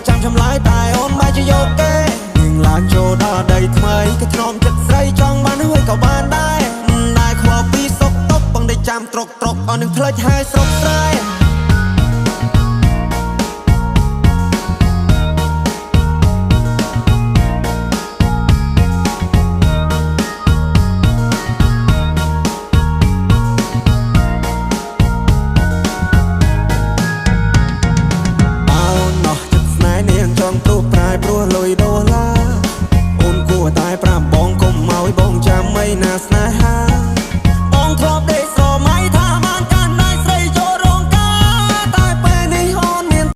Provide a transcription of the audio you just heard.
ចាំចម្លើយតែអូនបែរជាយកគេនឹងឡើងចូលដល់ដីថ្មីគេធ្នមចិត្តស្រីចង់បានហើយក៏បានដែរដែរខ្វល់ពីសុកតុកបងដេកចាំត្រុកត្រុកអស់នឹងផ្លេចហើយ។